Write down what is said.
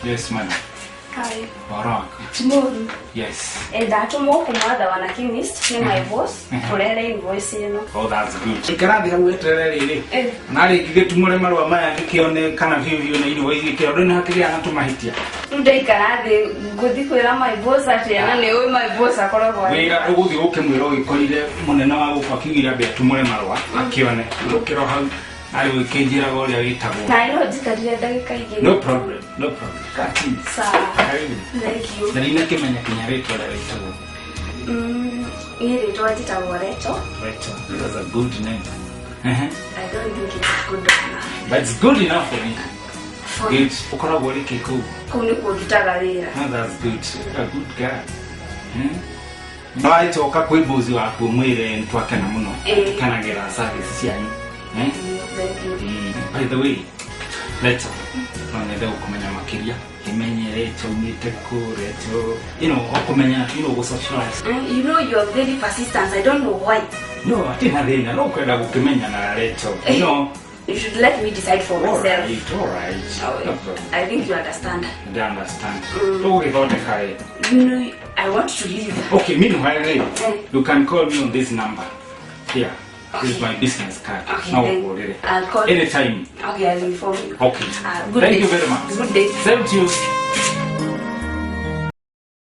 Yes, madam. Hi. Ũhoro waku? Ti mũru. Yes. Ndatũmwo kũmwatha wana chemist nĩ my boss kũrehe invoice ĩno. Oh, that's good. Ikara thĩ hau weterere rĩrĩ. Na rĩngĩ gĩtumũre marũa maya ngĩkĩone kana biũ biũ nĩ invoice gĩkĩro ndũ nĩ hakĩgĩa na tũmahĩtia. Rĩu ndaikara thĩ ngũthi kwĩra my boss atĩa na nĩ ũĩ my boss akoragwo arĩ- Wĩra ũgũthiĩ gũkĩmwĩra ũgĩkorire mũnene wa gũkũ akiugire ambe atumũre marũa akĩone. Ũkĩro hau arĩ gũkĩnjĩraga ũrĩa wĩtagwo. Na no njikarire ndagĩka igĩrĩ. No problem, no problem. Kati. Sawa. Karibu. Thank you. Na ndinakĩmenya kinya rĩtwa ũrĩa wĩtagwo. Niĩ rĩtwa njĩtagwo Rachel. Rachel. That's a good name. Uh-huh. I don't think it's good enough. But it's good enough for me. For Good. Ũkoragwo ũrĩ kĩ kũu? Kũu nĩkuo ndutaga wĩra. Oh, that's good. You're a good girl. Hmm? Wagĩcoka kwĩ mbuzi waku mwĩre nĩ twakena mũno. Tũkenagĩra service cianyu. Eh? Thank you. By the way, Rachel, no nyende gũkũmenya makĩria. Kĩmenye Rachel umĩte kũ, Rachel, ũkũmenya, gũ socialize. You know you are very persistent. I don't know why. No, hatirĩ na thĩna, no kwenda gũkĩmenya na Rachel. You should let me decide for All myself. right, all right. Oh, No problem. I think you understand. I understand. Tũgũgĩthondeka rĩ. You know, I want to leave. Okay, meanwhile, Eh. you can call me on this number. Here, this is Okay. my business card. Okay, No, then worry. I'll call. Anytime. Okay, I'll inform you. Okay. Good Thank day. you very much. Good day. Same to you.